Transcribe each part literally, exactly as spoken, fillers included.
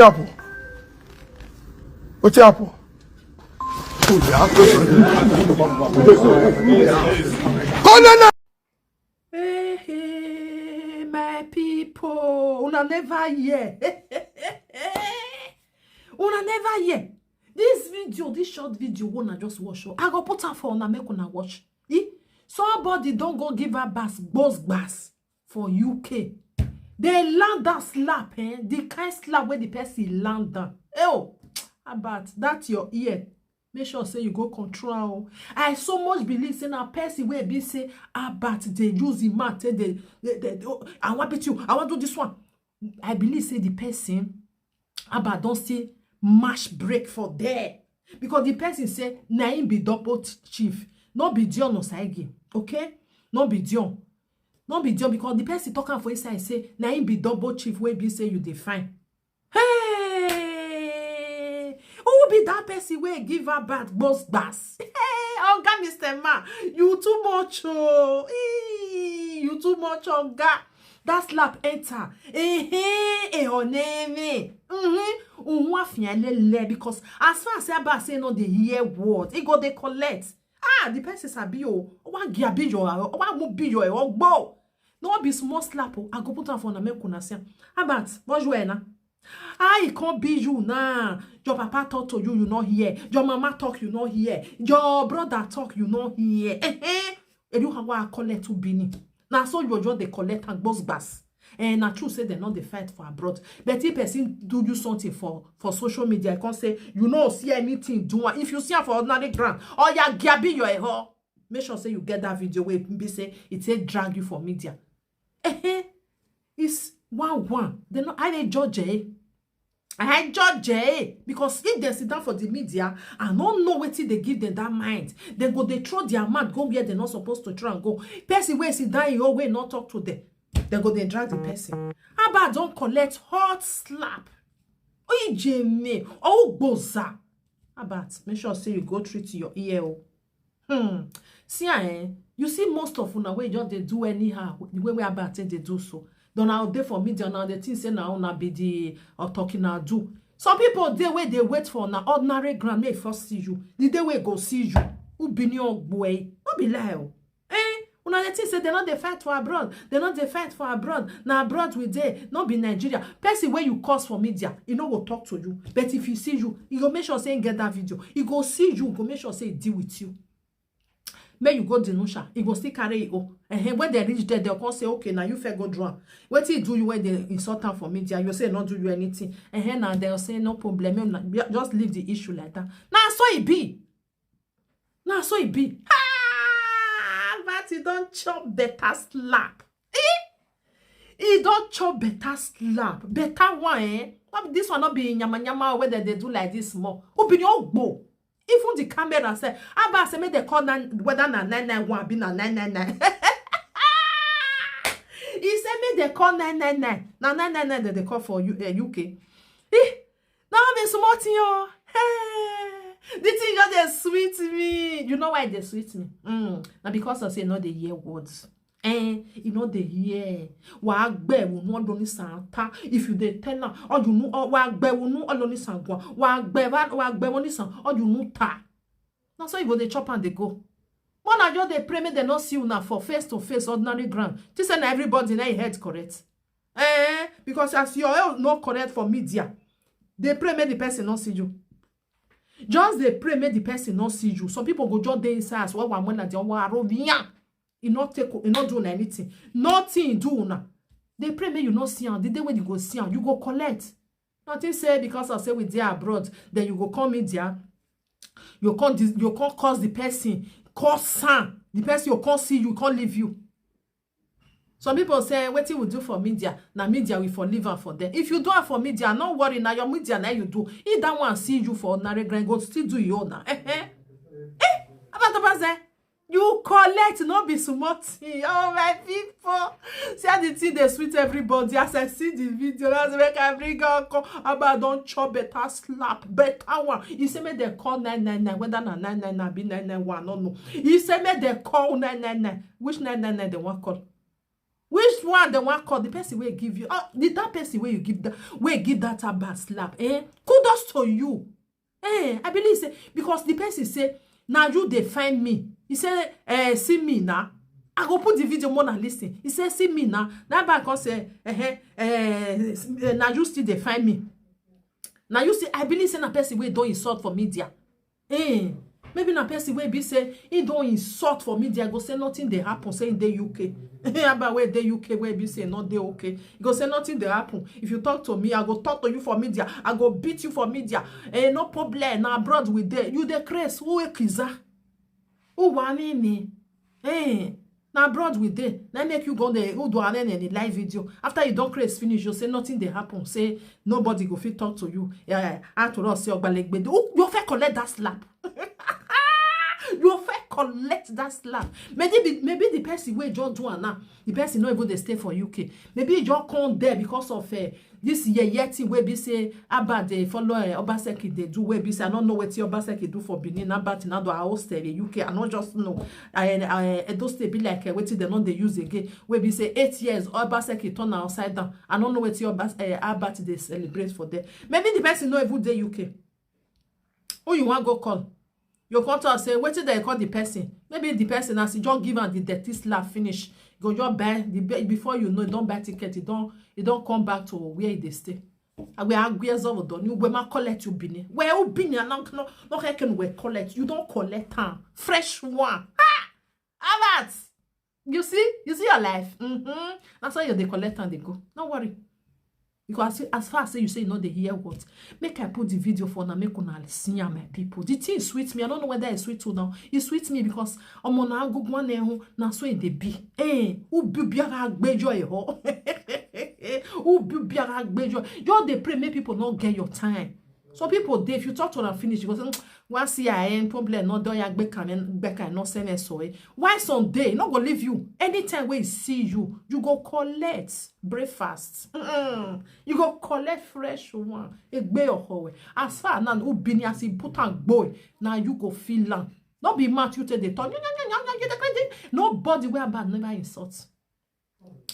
happen? Wetin happen? Oh, no, no. Hey, hey, my people, una never hear. Una never hear. This video, this short video, una just watch. Oh, I go put am for una, make una watch. Eh? Somebody don go give her bass, boss bass for U K. They land that slap, eh? The kind slap where the person land down. Oh, about that your ear. Make sure say you go control am. I so much believe say na person wey be say about dey use him mouth take dey, dey, dey, oh, I wan beat you, I wan do this one. I believe say the person about don still mash break for there, because the person say na him be double chief, no be Dion Osaigi, okay? No be Dion, no be Dion, because the person talk am for inside say na him be double chief wey be say you dey find. Hey, who be that person wey give her bad boss bass? Hey, oga Mister Man, you too much oh. Ee, you too much, oga. That slap enter. Ehe, eh, oneme. Mhm. Unwa fialele, because as far as Abba say no dey hear word, he go dey collect. Ah, the person sabi o. Wa gi abi yo, wa mu bi yo e ogbo. No be small slap o. I go put am for una make una see am. About, bonjour na. How e come be you now? Your papa talk to you, you no hear. Your mama talk, you no hear. Your brother talk, you no hear. Eh, eh. Edu hawa collect to bini. Na so you just dey collect and gbos gbas. And na true say dem no dey fight for abroad. But if person do you something for, for social media, you come say you no see anything do am. If you see am for ordinary ground, oya gi abi yo e ho. Make sure say you get that video wey be say e take drag you for media. Eh, eh. It's one one. They no, I dey judge eh. I judge eh. Because if they sit down for the media, I no know wetin dey give them that mind. They go dey throw their mouth go where they not supposed to throw and go. Person wey sit down in your way, not talk to them. They go dey drag the person. Abba don collect hot slap. Ijeme, ogboza. Abba, make sure say you go treat your ear o. Hmm. See, eh, you see most of una wey just dey do anyhow, the way wey Abba take dey do so. Don now dey for media now, they think say na una be the, uh, talking na do. Some people dey wey dey wait for na ordinary ground make e first see you. The day wey go see you, who be your boy? No be lie o. Eh? Una dey think say they no dey fight for abroad. They no dey fight for abroad. Na abroad we dey, no be Nigeria. Person wey you curse for media, e no go talk to you. But if he see you, he go make sure say he get that video. He go see you, go make sure say he deal with you. Make you go denuncia, he go still carry you. Eh, when they reach there, they'll come say, okay, now you fair go drown. What he do you when they insult am for media? You say not do you anything. Eh, now they'll say no problem. Make una just leave the issue like that. Now so it be. Now so it be. Ah, but he don't chop better slap. Eh? He don't chop better slap. Better one, eh? Not this one not be nyama nyama whether they do like this more. Who be your ogbo? Even the camera say, Abba say make they call nine, whether na nine nine one be na nine nine nine. He say make they call nine nine nine. Na nine nine nine that they call for U, uh, U K. Eh, now be small thing o. Hey, the thing just dey sweet me. You know why they sweet me? Mm, na because I say no dey hear words. Eh, you know they hear. Wa gbe wo no do ni santa. If you dey tell am, or you know, or wa gbe wo no do ni sangwa. Wa gbe wa wa gbe wo ni san, or you know ta. Na so you go dey chop and dey go. When I just dey pray make dem no see una for face to face ordinary ground. Think say na everybody na im head correct. Eh, because as your head no correct for media, dey pray make the person no see you. Just dey pray make the person no see you. Some people go just dey inside as well one when they are rovian. E no take, e no do una anything. Nothing e do una. Dey pray make you no see am. The day when you go see am, you go collect. Nothing say because I say we dey abroad, then you go come media. You come dis-, you come cause the person, cause am. The person will come see you, come leave you. Some people say wetin we do for media, na media we for leave am for them. If you do am for media, no worry, na your media na you do. If that one see you for ordinary ground, go still do your own na. Eh, eh. Eh, Abatobase, you collect, no be small thing. Oh, my people. See how the thing dey sweet everybody. As I see the video, that's make I bring out come. Abba don chop better slap, better one. He say make they call nine nine nine, whether na nine nine nine be nine nine one, no, no. He say make they call nine nine nine. Which nine nine nine they want call? Which one dem wan call? The person wey give you, uh, the that person wey you give that, wey give that Abba slap, eh? Kudos to you. Eh, I believe say, because the person say, "Na you dey find me." He say, eh, "See me now." I go put the video, more na listen. He say, "See me now." That Abba come say, "Eh, eh, eh, na you still dey find me." Now you see, I believe say na person wey don insult for media. Eh, maybe na person wey be say he don insult for media, go say nothing dey happen, say he dey U K. Abba wey dey U K, wey be say no dey okay. He go say nothing dey happen. If you talk to me, I go talk to you for media. I go beat you for media. Eh, no problem. Na abroad we dey. You dey craze. Who ekiza? Who wanini? Eh, na abroad we dey. Na make you go there. Who do an in the live video? After you don craze finish, you say nothing dey happen. Say nobody go fit talk to you. Yeah, after all, say Ogbalegbe. Who, you fit collect that slap. You fit collect that slap. Maybe, maybe the person wey just do am now, the person no even dey stay for U K. Maybe he just come there because of, eh, this yeye thing wey be say Abba dey follow, eh, Obaseki dey do, wey be say I no know wetin Obaseki do for Benin. Abba Tinado, I hostel in U K. I no just know. I, I, Edo State be like, eh, wetin dem no dey use again. Wey be say eight years, Obaseki turn am upside down. I no know wetin Obas-, eh, Abba dey celebrate for there. Maybe the person no even dey U K. Who you wan go call? You come talk say wetin dem call the person. Maybe the person, as you just give am the dirty slap finish, go just buy the be-, before you know, you don buy ticket, you don, you don come back to where you dey stay. Agbe agbe ezo odo ni ugbe ma collect you bini. Where you bini and no, no, no can we collect. You don collect am. Fresh one. Ah! How about? You see? You see your life? Mm-hmm. That's why you dey collect and dey go. No worry. Because as, as far as say you say you no dey hear what, make I put the video for una, make una see am, my people. The thing sweet me. I don't know whether it sweet you now. It sweet me because omo na agogo one ehun, na so e dey be. Eh, ubi biara gbejo e ho. Ubi biara gbejo. Just dey pray make people no get your time. Some people dey, if you talk to them finish, you go say, "Mm, wan see I end problem, no don ya gbe kan, gbe kan, no send so, eh." Why some day, no go leave you. Anytime wey he see you, you go collect breakfast. Mm-mm. You go collect fresh one. Egbe your hoe. As far now, who bini as he put am boy, now you go feel am. No be mad you take the turn. Nobody wey Abba never insult.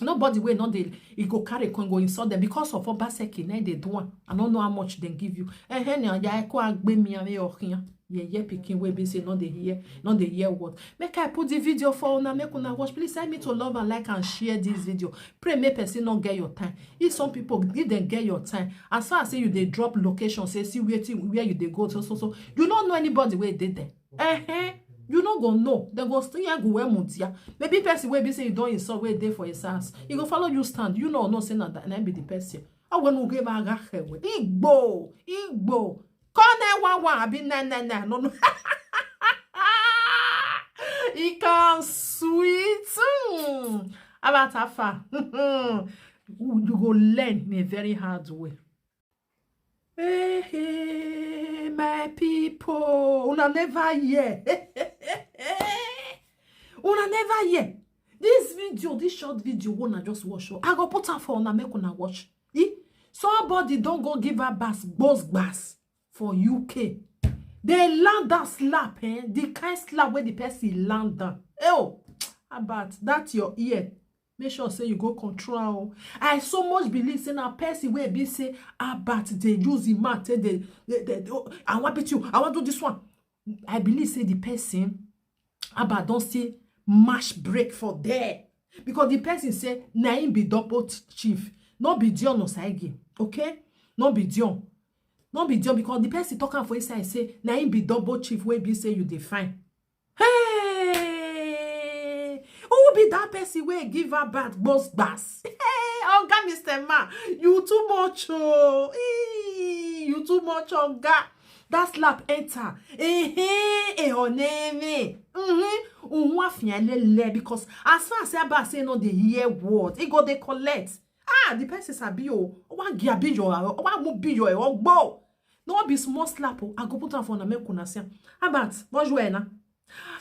Nobody wey no dey, he go carry come go insult them because of Obaseki, na dey do am. I no know how much dem give you. Eh, eh, na ya eko agbe mi ame okian. Yeye pikin wey be say no dey hear, no dey hear what. Make I put the video for una, make una watch. Please help me to love and like and share this video. Pray make person no get your time. If some people, if dem get your time, as far as say you dey drop location, say see where thing, where you dey go, so, so, so, you no know anybody wey dey there. Eh, eh. You no go know. Dem go still yan go wear mutia. Maybe person wey be say you don insult wey dey for his house. He go follow you stand. You no know say na that, na be the person. I want to give a gahewe. Igbo, Igbo. Call nine one one, abi nine nine nine. No, no. It can sweet. Hmm. About how far? You go learn in a very hard way. Hey, hey, my people. Una never hear. Una never hear. This video, this short video, una just watch. Oh, I go put am for una, make una watch. Eh? Somebody don go give her bass, boss bass for U K. They land that slap, eh? The kind slap where the person land down. Oh, about that your ear. Make sure say you go control am. I so much believe say na person wey be say Albert dey use him mouth take dey, dey, dey, dey, "Oh, I wan beat you, I wan do this one." I believe say the person Albert don see mash break for there, because the person say na him be double chief, no be Dion Osaigi, okay? No be Dion, no be Dion, because the person talk am for inside say na him be double chief wey be say you dey find. Hey! Who be that person wey give her bad boss bass? Hey, Oga Mister Man, you too much, oh. Ee, you too much, Oga. That slap enter. Eh, eh, eh, oneme. Mm-hmm. Unwa fialele, because as far as Albert say no dey hear word, he go dey collect. Ah, the person sabi o. Owa gi abi yo, owa mu bi yo, e ogbo. No be small slap o. I go put am for una make una see am. Albert, bonjour, eh, na.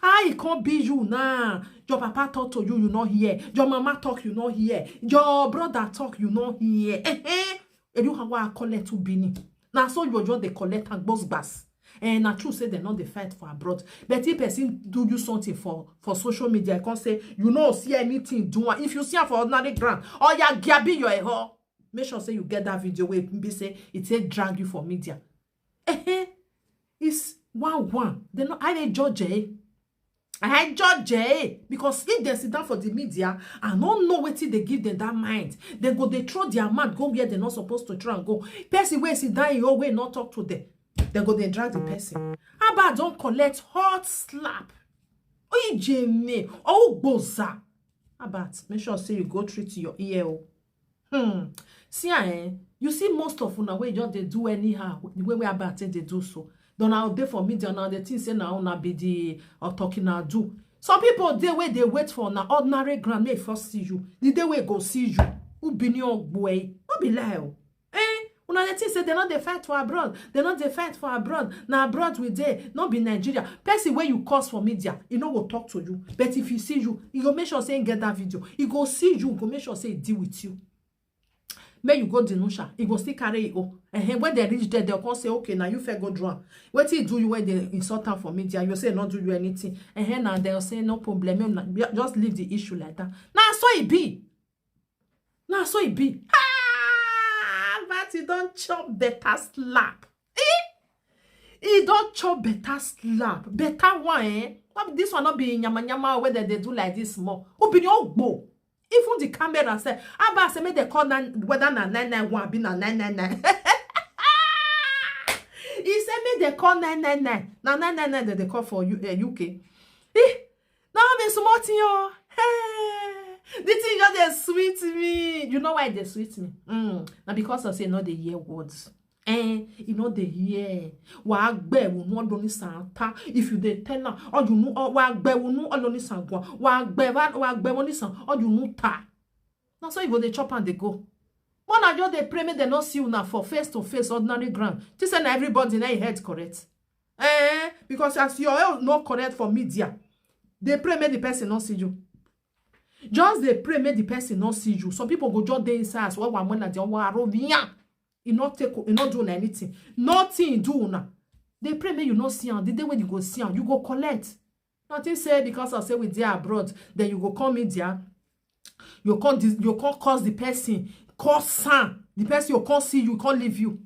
How e come be you now? Your papa talk to you, you no hear. Your mama talk, you no hear. Your brother talk, you no hear. Eh, eh. Edu hawa collect to bini. Na so you just dey collect and gbos gbas. And na true say dem no dey fight for abroad, but if person do you something for for social media, you come say you no see anything do am. If you see am for ordinary ground, oya gabi your ehor. Make sure say you get that video wey be say e take drag you for media. Ehe, it's one one. Dem no, I dey judge eh. I judge eh, because if dem sit down for the media, I no know wetin dey give dem that mind. Dem go dey throw their mouth go where dem no suppose to throw am go. Person wey sit down e own wey no talk to dem, dem go dey drag the person. Abba don collect hot slap. Ijeme, ogboza. Abba, make sure say you go treat your ear o. Hmm. See, eh, you see most of una wey just dey do anyhow, the way wey Abba take dey do so. Then now dey for media now, they think say na una be the uh, talking na do. Some people dey wey dey wait for na ordinary ground make e first see you. The day wey go see you, who be ni ogboe? No be lie o. Eh? Una dey think say dem no dey fight for abroad. Dem no dey fight for abroad. Na abroad we dey, no be Nigeria. Person wey you curse for media, e no go talk to you. But if e see you, e go make sure say e get that video. E go see you, e go make sure say e deal with you. Make you go denuncia, e go still carry e own. Ehen, when dem reach there, dem come say, "Okay, na you first go do am." Wetin e do you when dem insult am for media? You say e no do you anything. Ehen, na dem say, "No problem, make una just leave the issue like that." Na so e be. Na so e be. Ah, but e don chop better slap. E, e don chop better slap. Better one, eh? No be, this one no be nyama nyama wey dem dey do like this small. Obinrin ogbo. Even the camera sef, Abba say make dem call nine, whether na nine nine one abi na nine nine nine. He say make dem call nine nine nine. Na nine nine nine dem dey call for U-, eh, U K. Eh, na be small thing o. Hey, the thing just dey sweet me. You know why e dey sweet me? Mm, na because of say e no dey hear words. Eh, e no dey hear. Wa gbe wo nu odoni santa. If you dey tell am, all you know, oh, wa gbe wo nu odoni sangwa. Wa gbe wa, wa gbe wo ni san, all you know ta. Na so you go dey chop and dey go. Una just dey pray make dem no see una for face to face, ordinary ground. Think say na everybody na im head correct. Eh, because as your head no correct for media, dey pray make the person no see you. Just dey pray make the person no see you. Some people go just dey inside as well, one when na the one arovian. E no take, e no do una anything. Nothing e do una. Dey pray make you no see am. The day wey you go see am, you go collect. Nothing say because of say we dey abroad, then you go come media, you come dis-, you come curse the person, curse am. The person go come see you, come leave you.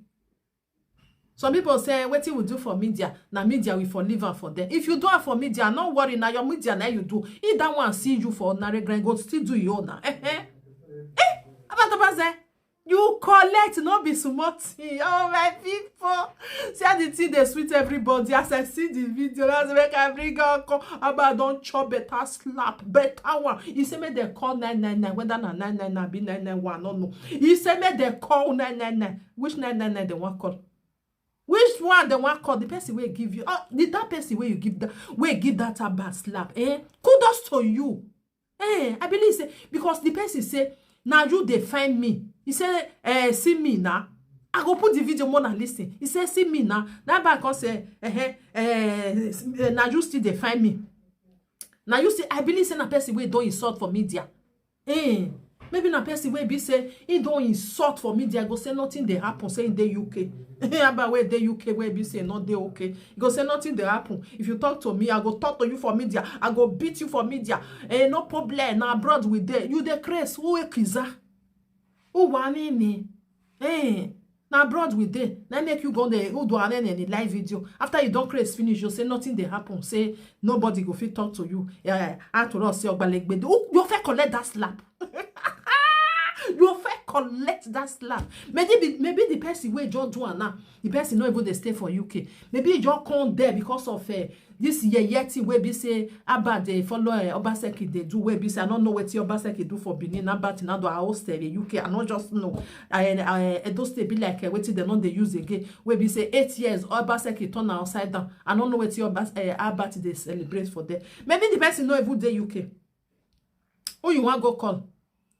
Some people say, "Wetin we do for media, na media we for leave am for there." If you do am for media, no worry, na your media na you do. If that one see you for ordinary ground, go still do your own na. Eh, eh. Eh, Abba Tobaze, you collect, no be small thing. Oh, my people. See how the thing dey sweet everybody. As I see the video, that's make I bring out come. Abba don chop better slap, better one. He say make dem call nine nine nine, whether na nine nine nine be nine nine one, no, no. He say make dem call nine nine nine. Which nine nine nine dem wan call? Which one dem wan call? The person wey give you, oh, the, that person wey you give that, wey give that Abba slap, eh? Kudos to you. Eh, I believe say, because the person say, "Na you dey find me." He say, "Eh, see me now." I go put the video more and listen. He say, "See me now." That Abba come say, "Eh, eh, eh, na you still dey find me." Na you see, I believe say na person wey don insult for media. Eh, maybe na person wey be say he don insult for media, go say nothing dey happen, say he dey U K. Abba wey dey U K wey be say no dey okay. He go say nothing dey happen. If you talk to me, I go talk to you for media. I go beat you for media. Eh, no problem. Na abroad we dey. You dey craze. Who ekiza? Who wanini? Eh, na abroad we dey. Na make you go there. Who do an in the live video? After you don craze finish, you say nothing dey happen. Say nobody go fit talk to you. Yeah, after all, say Ogbalegbe. Who, you fit collect that slap? You fit collect that slap. Maybe, maybe the person wey just do am now, the person no even dey stay for U K. Maybe he just come there because of, eh, this yeye thing wey be say Abba dey follow, eh, Obaseki dey do, wey be say I no know wetin Obaseki do for Benin, Abba Tinado, I host, eh, U K, I no just know. I, I, Edo State be like, eh, wetin dem no dey use again, wey be say eight years Obaseki turn am upside down. I no know wetin Obas-, eh, Abba dey celebrate for there. Maybe the person no even dey U K. Who you wan go call?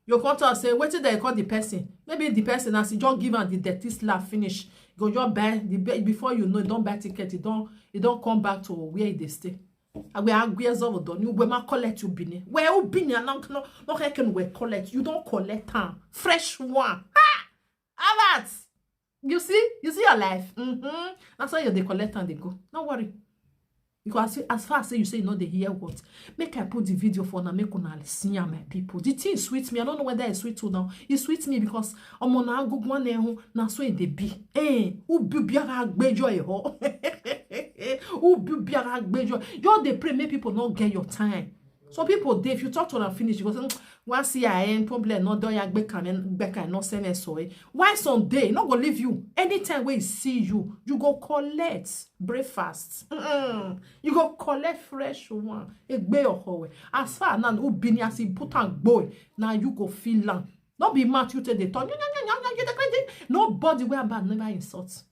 You come talk say wetin dem call the person. Maybe the person, as you just give am the dirty slap finish, go just buy the be-, before you know, e don buy ticket, e don, e don come back to where e dey stay. Agbe agbe ezo odo ni ugbe ma collect you bini. Where you bini and no, no, no can we collect. You don collect am. Fresh one. Ah! Albert! You see, you see your life. Mm-hmm. That's why you dey collect and dey go. No worry. Because as, as far as say you say you no dey hear what, make I put the video for una, make una see am, my people. The thing sweet me. I don't know whether it sweet you now. It sweet me because omo na agogo one ehun na so e dey be. Eh, ubi biara gbejo eho. Ubi biara gbejo. You dey pray make people no get your time. Some people dey, if you talk to them finish, you go say, "Mm, one see I end problem, no do ya gbe kan, gbe kan, no send us away." Why some day, no go leave you. Anytime we see you, you go collect breakfast. Mm-mm. You go collect fresh one. Egbe your hoe. As far now, who been as he put and boy, now you go feel am. No be mad you take the turn. Nobody wey bad never insult.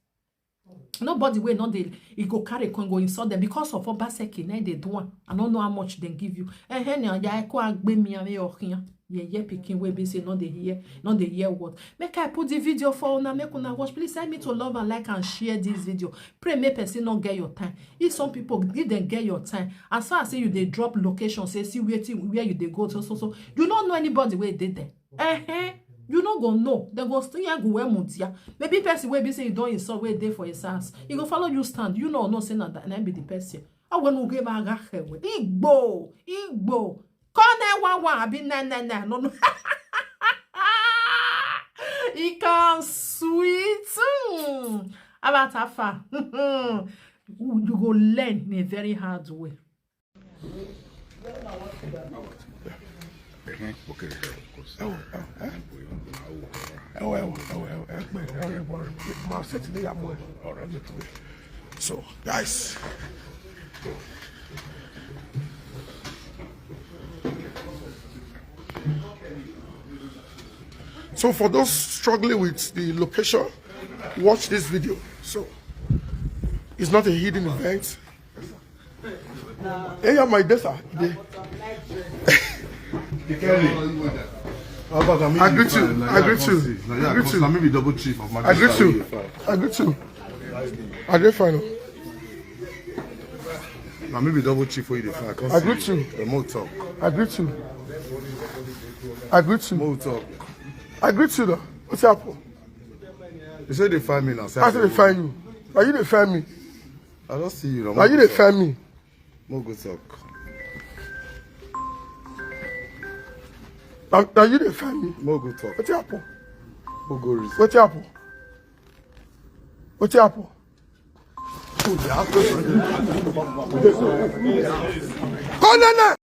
Nobody wey no dey, e go carry come go insult them because of Obaseki, na dey do am. I no know how much dem give you. Eh, eh, na ya eko agbe mi ame okiyan. Yeah, yeah, pikin wey be say no dey hear, no dey hear what. Make I put the video for una, make una watch. Please help me to love and like and share this video. Pray make person no get your time. If some people, if dem get your time, as far as say you dey drop location, say see wetin, where you dey go, so, so, so, you no know anybody wey dey there. Eh, eh. You no go know. Dem go still yan go wear mutia. Maybe person wey be say you don insult wey dey for his house. He go follow you stand. You no know say na that, na be the person. I want to give a gahewe. Igbo, Igbo. Call nine one one, abi nine nine nine. No, no. It can sweet. Hmm. About how far? You go learn in a very hard way. So, guys, so for those struggling with the location, watch this video. So, it's not a hidden event. Hey, yeah, my dear sir. I greet you. I greet you. I greet you. Maybe double chief of I greet you. I greet you. I dey fine. Now maybe double chief for you. I greet you. The more talk. I greet you. I greet you. More talk. I greet you though. What's up? You say they find me now. I say they find you. Are you they find me? I don't see you. Are you they find me? Mo go talk. Are, are you the family? Mo go talk. What happened? Mo go reason. What happened? What happened? Oh, yeah. Come on now.